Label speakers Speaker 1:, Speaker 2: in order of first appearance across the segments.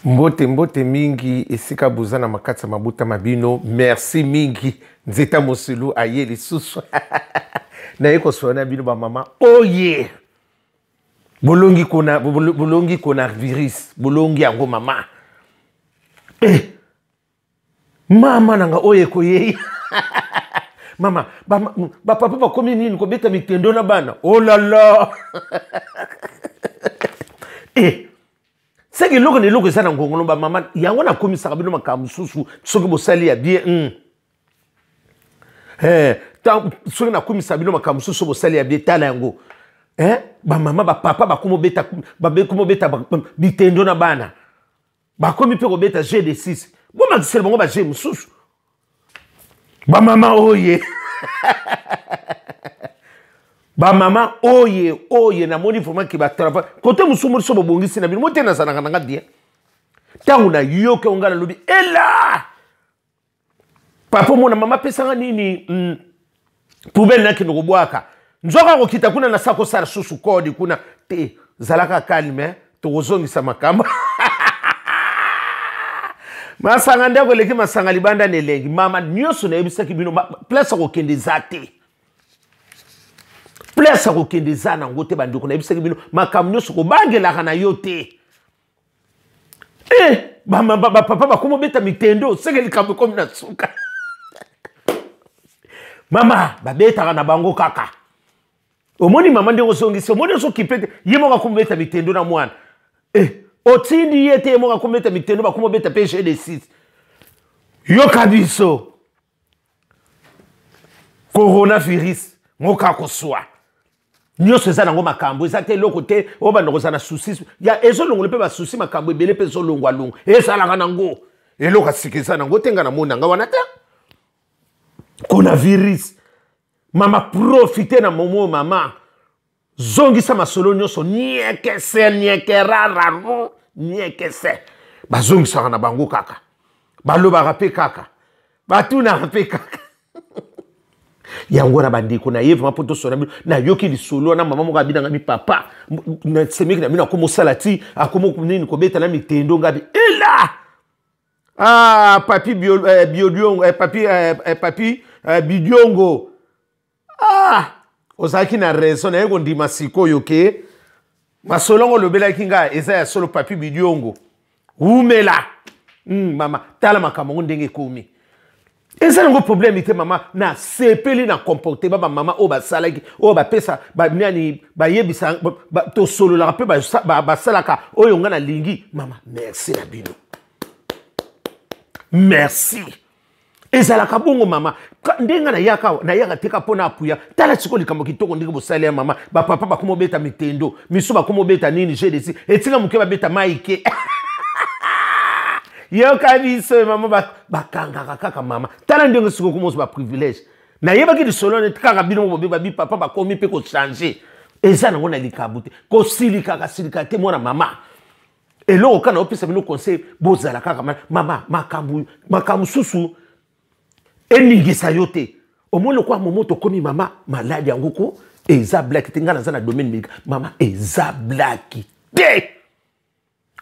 Speaker 1: Mbote mbote mingi esika boza na makati ya mabuta ma bino. Merci mingi Nzeta Mosulu aye lisusu. Naye kosolola na bino ba mama oye. Bolongi kona bolongi kona virus, bolongi yango mama. Eh mama nanga oyo ekoyei. Mama, ba papa bakomi nini kobeta mitendo na bana? Oh la la. Eh seke eloko na eloko eza na ngongono ba mama yango nakomisaka bino makambo mosusu soki bosali ya bien. Soki nakomisa bino makambo mosusu bosali ya bien, tala yango. Bamama bapapa bakomobeta bitendo na bana, bakomi mpe kobeta jeu de 6, bomakisela bango ba jeu mosusu. Bamama oye, bamama oye oye, namoni vraiment ke batravail kote mosusu moni so bobongisi na bino mo te, nazalaka nanga bien. Ntango nayoki yango ngai nalobi ela papa omona mama apesanga nini poubelle nakende kobwaka, nzoka kokita kuna na sa kosala susu kode kuna te. Zalaka calme, tokozongisa makambo. Masanga ndako eleki masanga libanda na elengi. Mama nyonso nayebisaki bino place ya kokende eza te, place ya kokende eza nango te. Bandeko, nayebisaki bino makambo nyonso kobangelaka na yo te. Bapapa bakomi obeta mitendo, seke likambo ekomi na suka. Mama babetaka na bango kaka. Omoni mama ndenge ozongisi, omoni ozokipe te, ye moko akomi obeta mitendo na mwana. Otindi ye te, ye moko akomi obeta mitendo, bakomi obeta pe jeu de 6. Yoka biso coronavirus moka koswa nyonso eza nango makambo eza te, eloko te oyo banda kozala na soucis ya ezolongola mpe basusi, makambo ebele mpe ezolongwalongwa, ezalaka nango eloko ya sika eza nango te. Nga namoni nanga wana te coronavirus. Mama, profite na momo, mama zongisa masolo nyonso niekese niekerararo niekese, bazongisaka na bango kaka, balobaka mpe kaka, batunaka mpe kaka yango na bandeko na ye vraiment. Mpo tosona bino, nayoki lisolo wana mama moko abinanga mi papa semeki na bino akomosala ti akomo nini kobeta na mitendo ngabi ela. Ah, papi bio, biodiongo, papi, papi bidiongo. Ah, ozalaki na raison, naye kondima sikoyo ke masolongo olobelaki nga eza ya solo. Papi bidiongo, umela. Mama, tala makambo ngo ndenge ekomi, eza nango problème te. Mama, nasepeli na comportement bamama oyo basalaki, oyo bapesa nani, bayebisa tosololaka mpe basalaka oyo nga nalingi. Mama, merci na bino, merci. Ezalaka bongo mama, ndenge nayaka, nayaka teka mpo na apuya. Tala sikoyo likambo kitoko ndenge bosali ya mama, bapapa bakoma obeta mitendo, miso bakoma obeta nini gdc etinga moke babeta maike. Yoka biso mama, bakangaka kaka mama. Tala ndenge sikoyo komoso baprivilège. Nayebaki lisolo neti kaka bino bobe babi papa bakomi mpe kochange, eza nango na likambo te, kosilikaka silika te mwana mama. Eloko kaka naopesa bino conseil, bozala kaka mama, makambo makambo susu eningisa yo te. Omoni lokola momo tokomi mama maladi yango ko eza blague te. Ngai naza na domaine médical mama, eza blague te.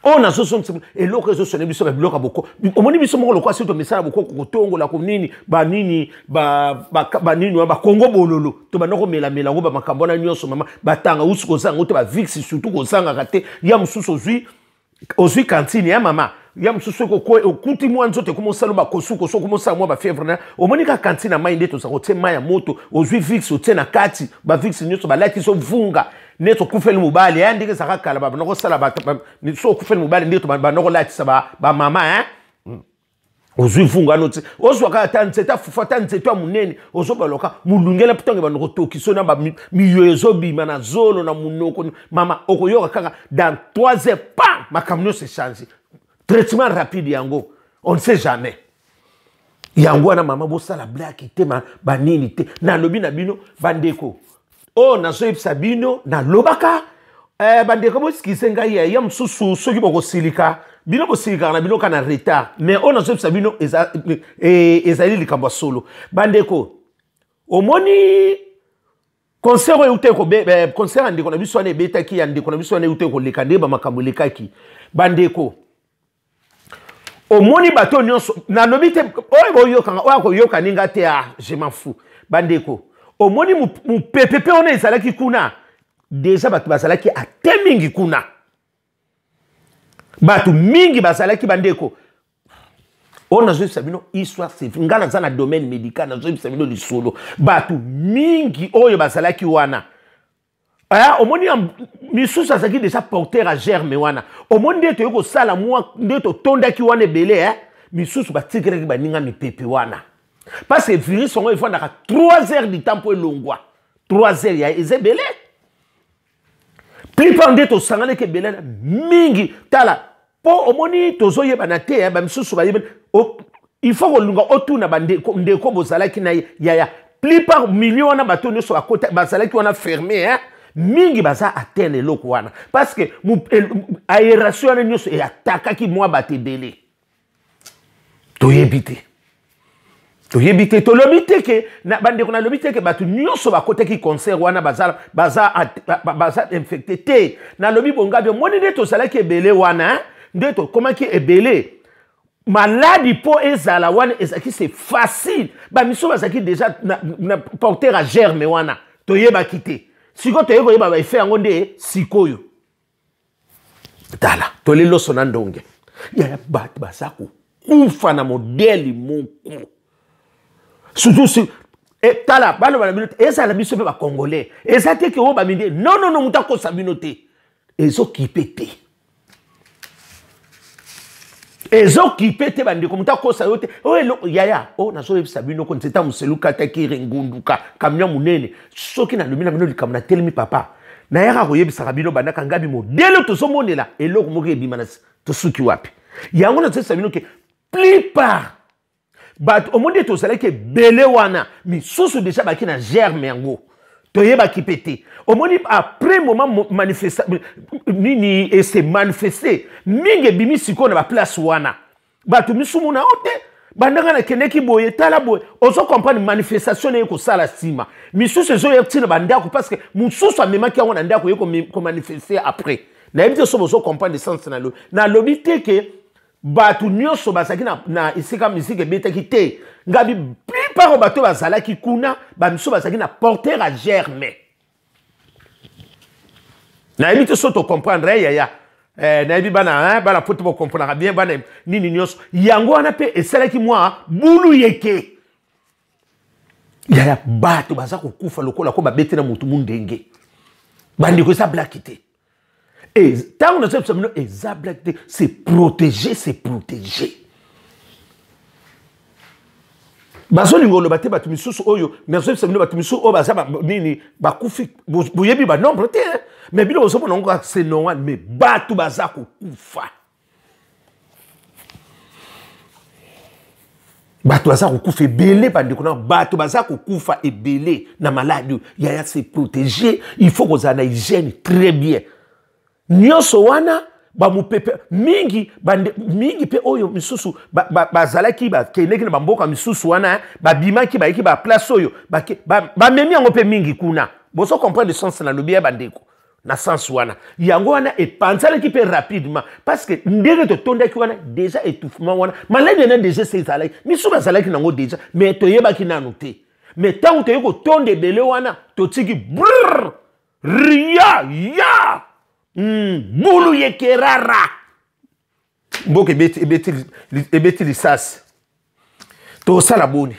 Speaker 1: Oyo nazozongisa eloko ezosone biso babiloko ya boko, omoni biso moko lokola soki tomisala bokoko kotongola konini banini banini wana bakongo bololo tobanda komelamela yango, bamakambo wana nyonso mama batanga usi kozanga te, bavix surtout kozangaka te. Ya mosusu ozwi kantine ya mama, ya mosusu okuti mwa nzoto ekoma osala bakosukosu, okoma osala mwa bafièvre na omoni kaka kantine ya mai nde tozala kotie mai ya moto, ozwi vix otie na kati, bavix nyonso balakisi ovunga neti okufeli mobali ya ndenge ezalaka kala, babanda kosala so okufeli mobali ndenge banda kolatisa bamama hein? Ozwi vunga wana oti ozwaka ata nzete afufu ata nzete ya monene, ozobaloka molungela mpo ntango ebanda kotokiso na miyo ezobima na zolo na monoko mama, okoyoka kaka dans 3 heures pa makambo nyonso echange, traitement rapide yango, on ne sait jamais. Yango wana mama bosala blaki te, banini te. Nalobi na bino bandeko oyo nazoyebisa bino, nalobaka bandeko bosikise ngai ya mosusu soki bokosilika, bino bosilikaka na bino ka na retard, mais oyo nazoyebisa bino ezali likambo ya solo. Bandeko, omoni concert oyo euti concert ya ndeko na biso wana ebetaki, ya ndeko na biso wana euti koleka, nde bamakambo elekaki bandeko. Omoni bato nyonso, nalobi te oyo boyokanga, oyo akoyoka ninga te, ah, je m'en fous. Bandeko, omoni mopepe mpe wana ezalaki kuna deja, bato bazalaki ate mingi kuna, bato mingi bazalaki. Bandeko, oyo nazoyebisa bino histoire, c'est ngai naza na domaine médical, nazoyebisa bino lisolo. Bato mingi oyo bazalaki wana, aya, omoni misusu azalaki déjà porteur ya germe wana. Omoni nde toyei kosala mwa nde totondaki wana ebele, eh? Misusu batikelaki baninga mipepe wana, parce que virus yango efandaka 3 heures du temps mpo elongwa. 3 heures ya eza ebele. Plupart nde tosanganaki ebele mingi. Tala, mpo omoni tozoyebana te, eh, bamisusu bayebani. Il faut kolunga otuna bandeko, ndeko bozalaki na ye. Yaya, plupart million wana, bato nyonso bakota bazalaki wana fermé, eh? Mingi baza atteindre eloko wana, parce que aération wana nyonso eatakaki mwa bato ebele. Toyebi te, toyebi te, tolobi te ke na, bandeko, nalobi te ke bato nyonso bakotaki concert wana baza, baza, baza infecté te. Nalobi bongabi, omoni nde tozalaki ebele wana, nde tokomaki ebele, maladi mpo ezala wana ezalaki, c'est facile. Bamiso bazalaki déjà na porteur ya germe wana, toyebaki te. Sikoyo toyei koyeba baeffet yango nde sikoyo. Tala, toleloso na ndonge yaya, bato baza kokufa na modele moko, surtout si e, tala, baloba na bino te, ezala biso mpe bacongolais, eza te ke oyo bamindele. Non, non, non, moto akosa bino te, ezokipe te, ezokipe te. Bandeko, moto akosa yo te. Oyo eloko yaya oyo nazoyebisa bino ko nzeta moselu kataki rengunduka camion monene. Soki nalobi na bino likambo, natelemi papa, nayaka koyebisaka bino bandaka ngabi modele tozomonela eloko moko ebima na tosuki wapi. Yango nazoyebisa bino ke plupart bato, omoni tozalaki ebele wana, misusu deja baki na germe yango, toyebaki mpe te. Omoni, après moment manifesta nini ese manifeste mingi, ebimi sikoyo na baplace wana, bato misumu na yo te, bandanga nakendeki boye, tala boye, ozo comprendre manifestation na ye kosala nsima. Misusu ezoya ntina bandako, parce que mosusu amemaki yango na ndako, ye komanifeste après. Nayebi te so bozo comprendre sens. Nalobi, nalobi te ke bato nyonso bazalaki na esika misike ebetaki te. Ngabi, plupart oyo bato bazalaki kuna, bamisu bazalaki na porteur ya germe. Nayebi te so tocomprendre, yaya. Nayebi bana, bana poto bokomprenaka bien, bana nini nyonso. Yango wana mpe esalaki mwa bulu yeke. Yaya, bato baza kokufa lokola ko babeti na motu mundenge. Bandeko, eza blague te. Ntango nazoyebisa bino, eza blague te. C'est protéger, c'est protéger. Bazolinga oloba te. Bato misusu oyo nazoyebisa bino, bato misusu oyo baza nini, bakufi, boyebi banombre te, mais bino bozomona yango kaka, c'est normal. Mais bato baza kokufa, bato baza kokufa ebele. Bandeko na, bato baza kokufa ebele na maladi oyo. Yaya, se protéger, il faut kozala na hygiène très bien. Nyonso wana bamopepe mingi, bande, mingi mpe oyo misusu bazalaki ba, bakendeki na bamboka misusu wana, babimaki, bayeki baplace oyo, bamemi yango mpe mingi kuna. Bozo comprendre sens nalobi ya bandeko na sens wana. Yango wana epanzanaki mpe rapidement, parce que ndenge totondaki wana déjà, étouffement wana, maladi wana déjà se ezalaki, misusu bazalaki nango déjà, mais toyebaki nanu te. Mais ntango toyei kotonda ebele wana, totiki brrr ria ya bulu yekerara, mboka ebeti, ebeti, ebeti lisasi. Tosala boni?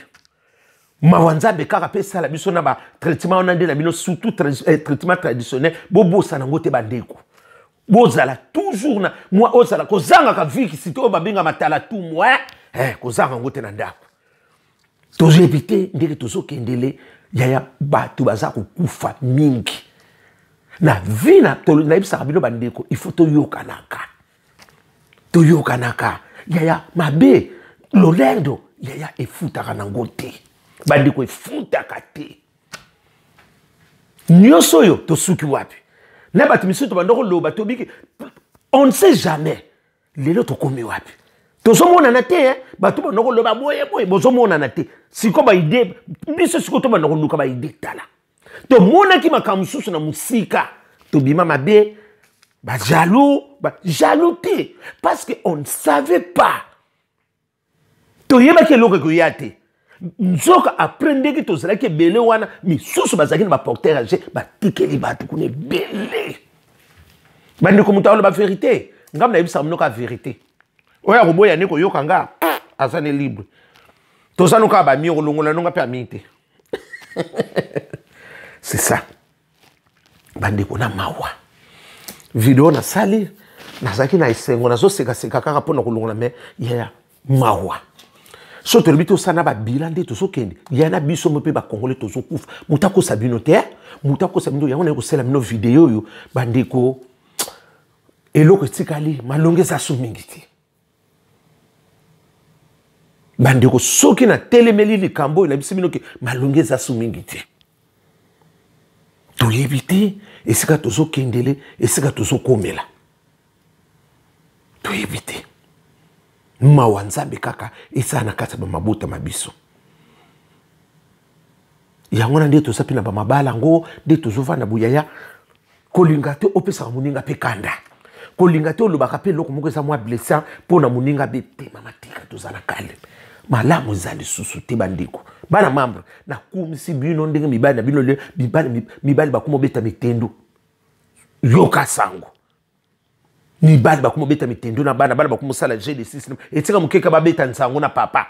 Speaker 1: Mawa Nzambe kaka mpe esala biso na batraitement wana nde na bino, surtout traitement traditionnel. Bobosana yango te, bandeko. Bozala toujours na mwa, ozala kozangaka vikisi te oyo babenga matalatumu, eh? Kozanga yango te na ndako. Tozoyebi te ndenge tozokendele. Yaya, bato baza kokufa mingi na vi. Nayebisaka bino bandeko, il faut toyokanaka, toyokanaka. Yaya, mabe lolendo, yaya, efutaka nango te. Bandeko, efutaka te. Nyonso oyo tosuki wapi na bato misusu tobanda koloba, tobiki, on ne sait jamais lelo tokomi wapi. Tozomonana te, eh? Bato banda koloba boye boye, bozomonana te. Sikoyo baide biso, sikoyo tobanda koluka baide. Tala, tomonaki makambo mosusu na mosika, tobima mabe, bajaloux, ba, jaloux te, parce que on ne savait pas. Toyebaki eloko ekoya te. Nzoka après ndenge tozalaki ebele wana, misusu bazalaki na baporteur age, batikeli bato kuna ebele. Bandeko, moto aloba vérité, ngambo nayebisaka bino kaka vérité. Oyo akoboya nde koyoka nga, aza ne libre. Toza no kaka bami, okolongola nonga mpe ami te. C'est ça, bandeko. Na mawa, video nasali, nazalaki na esengo, nazosekaseka kaka mpona kolongola me yaya mawa. So tolobi tosala na babila nde tozokende ya na biso mo mpe bakongole tozokufa. Moto akosa bino te, moto akosa bino. Yango naye kosala bino video oyo, bandeko. Eloko etikali, malongo eza so mingi te, bandeko. Soki natelemeli likambo oyo, nayebisi bino ke malongo eza so mingi te. Toyebi te esika tozokendele, esika tozokomela, toyebi te. Mawa Nzambe kaka esala na kati ya bamabota ma biso. Yango wana nde toza mpe na bamabala yango nde tozovanda boyaya. Kolinga te opesaka moninga mpe kanda, kolinga te olobaka mpe eloko moko eza mwa blessant mpo na moninga be te. Mama, tika tozala calme. Malamu eza lisusu te, bandeko. Bana membre, nakumisi bino ndenge mibali na bino, mibali, mibali bakoma obeta mitendo. Yoka sango, mibali bakoma obeta mitendo na bana, bana bakoma osala jeu de six. Etika mokeka babeta nsango na papa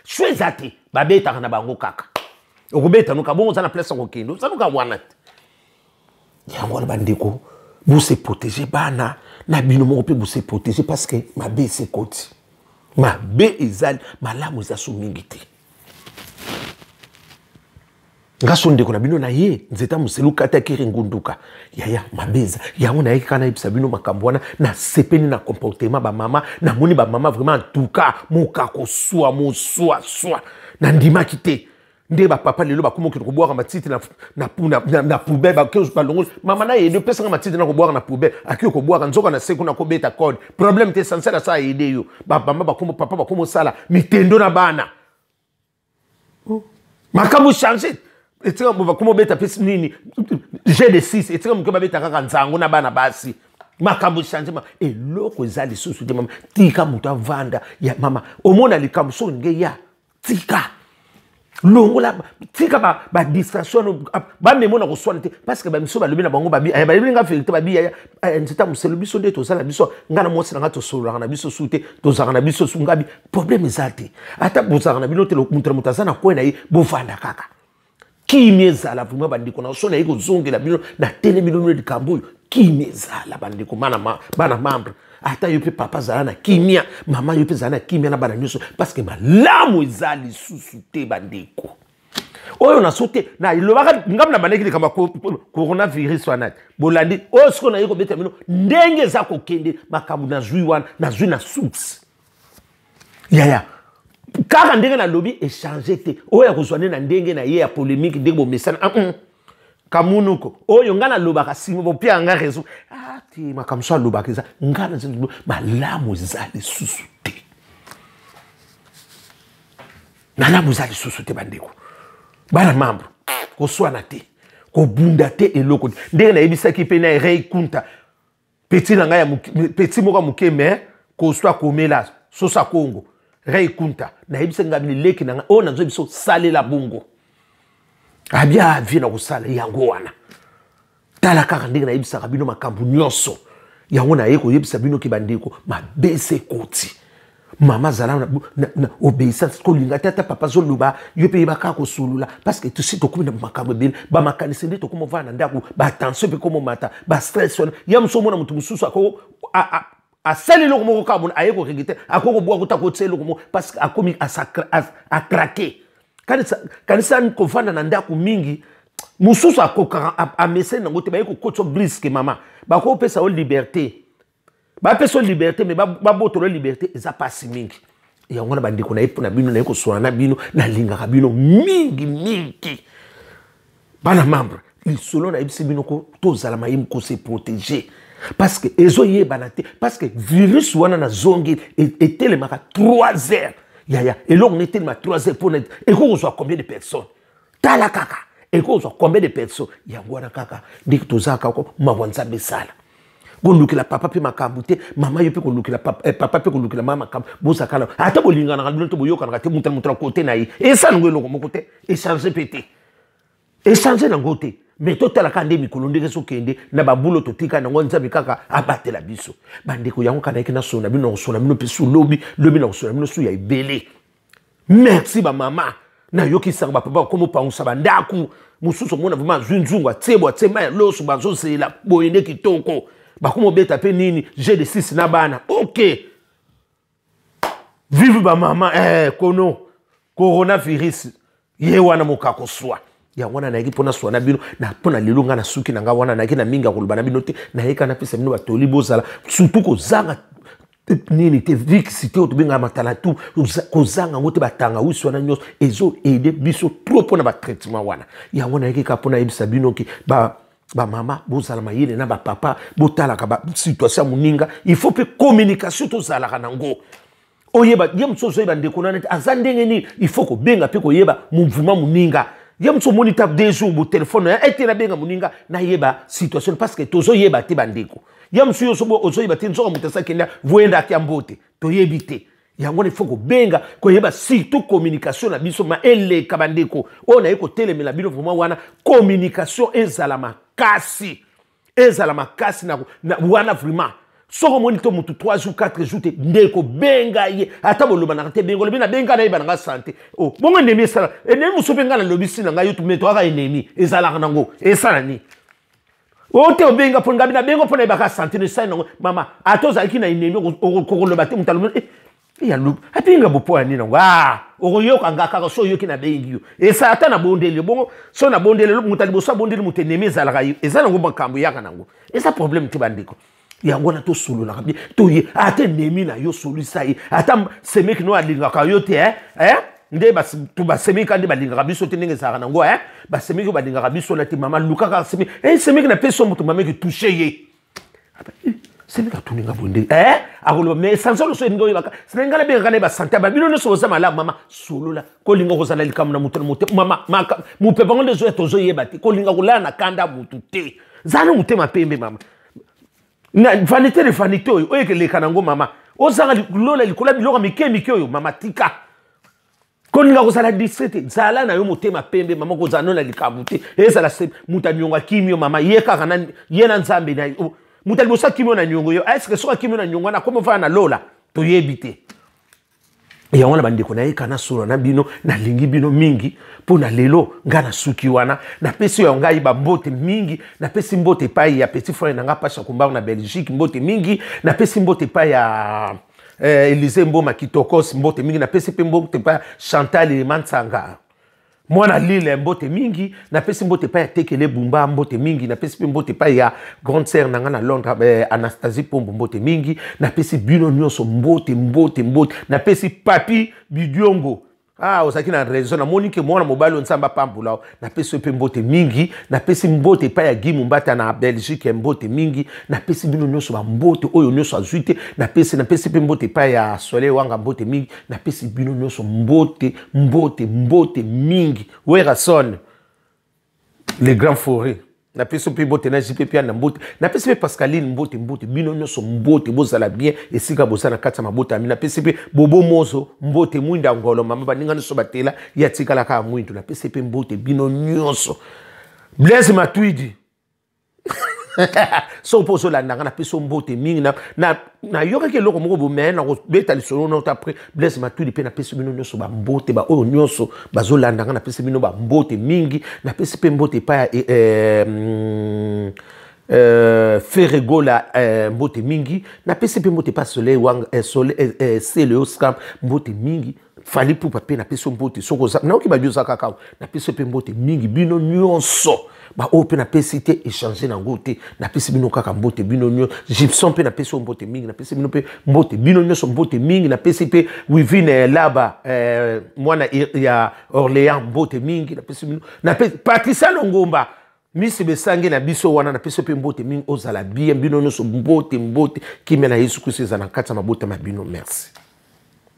Speaker 1: so eza te, babetaka na bango kaka. Okobeta noka bongo, oza na place ya kokende, oza noka wana te. Yango wana, bandeko, bose protéger bana na bino moko mpe bose protéger, parce que mabe esekoti, mabe ezali, malamu eza so mingi te. Nga so ndeko na bino na ye nzeta moselu kati akiri ngunduka yaya mabe eza. Yango nayaki kaka nayebisa bino makambo wana. Nasepeli na comportement bamama, namoni bamama vraiment, en tout cas moka koswa moswa swa, nandimaki te nde bapapa lelo bakoma okende kobwaka matiti na poubelle. Balongoli mama na yede, opesanga matiti na kobwaka na poubelle, akei kobwaka, nzoka na se kuna kobeta code. Problème te, essentiel asa aide yo. Bamama bakoma, papa bakoma osala mitendo na bana. Makambo change. Etika bakoma obeta mpe nini, jeu de 6. Etika moke babeta kaka nzango na bana basi. Makambo change, eloko eza lisusu te. Mama, tika moto avanda ya mama. Omona likambo soki ndenge ya tika longola, tika badistraction, bamemo na koswana te, parce que bamiso balobi na bango, bayebi nga vérité. Babi yaya nzeta moselo, biso nde tozala biso, nga na mwasi na nga tosololaka na biso su te, tozalaka na biso su. Ngabi problème eza te, ata bozalaka na bino te, moto na moto aza na kwe na ye, bovanda kaka, kimi ezala. Vraiment, bandeko na so, naye kozongela bino, natelemi bino likambo oyo, kimi ezala, bandeko, bana membre. Ata yo mpe papa, azala na kimia. Mama, yo mpe ezala na kimia na bana nyonso, parce que malamu eza lisusu te, bandeko. Oyo naso te, na elobaka ngambo na bandaki likambo ya coronavirus wana te. Bolandi oyo sikoyo naye kobeta bino ndenge eza kokende makambo. Nazwi wana, nazwi na source yaya, kaka ndenge nalobi, échange te. Oyo akozwa nde na ndenge na ye ya polémique, ndenge bomesana. Kamunuko oyo ngai nalobaka, nsima bopia nga raison. Ah te, makambo so alobaka eza ngai na malamu eza lisusu te, malamu eza lisusu te, bandeko. Bana membre, koswana te, kobunda te, eloko te. Ndenge nayebisaki mpe na Erei Kunta, petit na ngai ya petit moko ya moke, mais kosto akomela soso ya Kongo. Rei Kunta, nayebisaki ngai bino, leki na ngai oyo nazwi biso, salela bongo abia avie na kosala yango wana. Tala kaka ndenge nayebisaka bino makambo nyonso. Yango naye koyebisa bino ke bandeko, mabe ese ekoti. Mama, azala na obéissance. Kolinga te ata papa azoloba, yo mpe yeba kaka kosolola, parce que tosi tokomi na makambo ebele, bamakanisi nde tokomi ovanda na ndako, batension mpe komomata, bastress wana ya mosu. Omona moto mosusu ako asali eloko moko kaka mona aye koregretter, akoki kobwaka kuta kotia eloko moko, parce que akomi acraquer. Kanisa kovanda na ndako mingi, mosusu akokaka ameseni nango te, baye kokotisa brusque. Mama, bakopesa yo liberté, bapesa yo liberté, mais babotola liberté eza mpasi mingi. Yango wana, bandeko, na ye mpona bino, naye koswana na bino. Nalingaka bino mingi mingi, bana membre. Lisolo nayebisi bino ko tozala mayemi, kose protéger, parce que ezoyebana te, parce que virus wana nazongi etelemaka 3 heures. Yaya, eloko na etelema 3 heures mpona ekoki kozwa combien de personnes? Tala kaka, ekoki kozwa combien de personnes? Yango wana kaka ndenge tozalaka ko mawa Nzambe esala. Kolukela papa mpe makambo te, mama yo mpe kolukela papa, eh, papa mpe kolukela mama makambo. Bozakala ata bolinganaka bino te, boyokanaka te, moto na moto na kote na ye, esala yango eloko moko te, echange mpe te, echange nango te. Me totalaka nde mikolo ndenge ezokende na babulo totika nango. Nzambe kaka abatela biso, bandeko. Yango kaka nayaki nasona bino, nakosona bino mpe su lobi lobi, nakosona bino su ya ebele. Merci bamama. Nayoki sango bapapa bakoma opangusa bandako mosusu. Omona vraiment azwi nzungu, atie bo atie mai ya loso, bazozela boye nde kitoko. Bakoma obeta mpe nini, jeu de 6 na bana. Ok, vive bamama. Eh, kono coronavirus ye wana mokako swa yango wana nayaki mpo naswa na bino na mpo na lelo. Ngai nasuki na ngai wana, nayaki na mingi ya koloba na bino te. Nayeka napesa bino batoli, bozala surtout kozanga nini te, vikisi te oyo tobengaka matalatu, kozanga yango te. Batangawisi wana nyonso ezo aide biso trop mpo na batraitement wana. Yango nayaki kaka mpo nayebisa bino ke ba bamama bozala mayele na bapapa, botalaka basituation ya moninga. Il faut mpe communication tozalaka nango, oyeba ye mosusu, ozoyeba ndeko nani te aza ndenge nini. Il faut kobenga mpe koyeba mouvement moninga. Ye mosusu omoni ta 2 jours botelefone ya ete nabenga moninga, nayeba situation, parce que tozoyeba te, bandeko. Ye mosusu yo ozoyeba te, nzoka moto asakenda voyenda ati ya mbote, toyebi te. Yango wana il faut kobenga, koyeba, surtout communication na biso ma eleka. Bandeko oyo naye kotelemela bino vraiment wana, communication ezala makasi, ezala makasi na wana vraiment. Soki omoni to motu 3 jours, 4 jours te, ndeko, benga ye. Ata bolobanaka te, benga, olobi nabenga, nayeba nanga santé. Oh, bongo ennemi esala ennemi mosusu mpe ngai nalobisi na ngai yo me toyaka ennemi ezalaka nango esala nini? O te, obenga mpo ngabi nabenga mpo nayebaka santé no esali nango. Mama, ata ozalaki na ennemi, okoloba te. Moto alobi ya abenga bopo ya nini yango? Ah, okoyoka nga kaka so oyoki nabengi yo, esala ata nabondeli yo. Bongo so nabondeli, moto ya liboso abondeli moto, ennemi ezalaka yo, eza nango makambo eyaka nango, eza problème te, bandeko. Yango wana tosololaka bien, toye ata ennemi na yo, solisa ye. Ata semeki no alingaka yo te, eh? Eh? Nde basemeki nde balingaka biso te, ndenge ezalaka nango, eh? Basemeki oyo balingaka biso na te, mama, lukaka semeki, eh, semeki napesi yo moto, mameki touche ye, semeki atuninga boye ndenge, eh? Akoloba mais essentiel so elingi oyebaka sina ngai nabengaka na ye basante babino nyonso boza malamu. Mama, solola. Kolinga kozala likambo na moto na moto, mama, mopepe yango nde ezoya, tozoyeba te. Kolinga kolala na kanda motu te, zala na motema pembe, mama. Na vanité de vanité oyo oyo ekeleka nango, mama, ozanga lola likolo ya biloko mike mike oyo. Mama, tika kolinga kozala distrait te, zala na yo motema pembe, mama. Kozala no na likambo te, ezala moto aniongo akimi yo, mama, ye kaka na ye na Nzambe na ye. Moto ya liboso akimi yo na niongo yo, est-ce soki akimi yo na niongo wana, akomi ofana na lola? Toyebi te. Yango wana, bandeko, nayeka nasolola na bino. Nalingi bino mingi. Mpo na lelo ngai nasuki wana. Napesi oyo ngai bambote mingi. Napesi mbote epai ya petit frère na ngai Pasha Kumbango na Belgique, mbote mingi. Napesi mbote epai ya Elise Mboma Kitokos, mbote mingi. Napesi mpe mbote epai ya Chantal Mansanga, mwana Lile, mbote mingi. Napesi mbote epai ya Tekele Bumba, mbote mingi. Napesi mpe mbote epai ya grande sœur na ngai na Londres, Anastasie Pombo, mbote mingi. Napesi bino nyonso mbote, mbote, mbote. Napesi Papi Bidiongo. Ah, ozalaki na raison, namoni ke mwana mobali oyo Nzambe apambola. Napesi yo mpe mbote mingi. Napesi mbote epai ya Gi Mumbata na Belgique, mbote mingi. Napesi bino nyonso bambote oyo nyonso azwi te. Napesi mpe mbote epai ya Soleil Wanga, mbote mingi. Napesi bino nyonso mbote, mbote, mbote mingi. Werason le grand forêt, napesi mpe mbote na JP Piana, mbote. Napesi mpe Pascaline mbote, mbote. Bino nyonso mbote, bozala bien esika boza na kati ya mabota mi. Napesi mpe Bobo Mozo mbote, mwinda ngolo, mama, baninga nyonso batela ye atikalaka ya mwindu. Napesi mpe mbote bino nyonso. Blaise Matuidi, soki mpo ozolanda nga, napesi yo mbote mingi. Nayokaki eloko moko bomeye, nakobeta lisolo note après. Blaise Matuli mpe napesi bino nyonso bambote. Baoyo nyonso bazolanda nga, napesi bino bambote mingi. Napesi mpe mbote epai ya Ferregola, mbote mingi. Napesi mpe mbote epai Soleil Wanga, Soleil, Celeo Scam, mbote mingi. Fally Pupa mpe napesi yo mbote. Soki oza nayoki babi oza kaka awa, napesi yo mpe mbote mingi. Bino nyonso baoyo mpe napesi te, échange nango te, napesi bino kaka mbote bino nyonso. Gibson mpe napesi yo mbote mingi. Napesi bino mpe mbote, bino nyonso mbote mingi. Napesi mpe Wivine Laba, mwana ya Orléans, mbote mingi. Napesi bino, napesi Patricia Longomba, misi besangi na biso wana, napesi mpe mbote mingi. Ozala bien, bino nyonso mbote, mbote. Kimia na Yesu Kristo eza na kati ya mabota ma bino. Merci.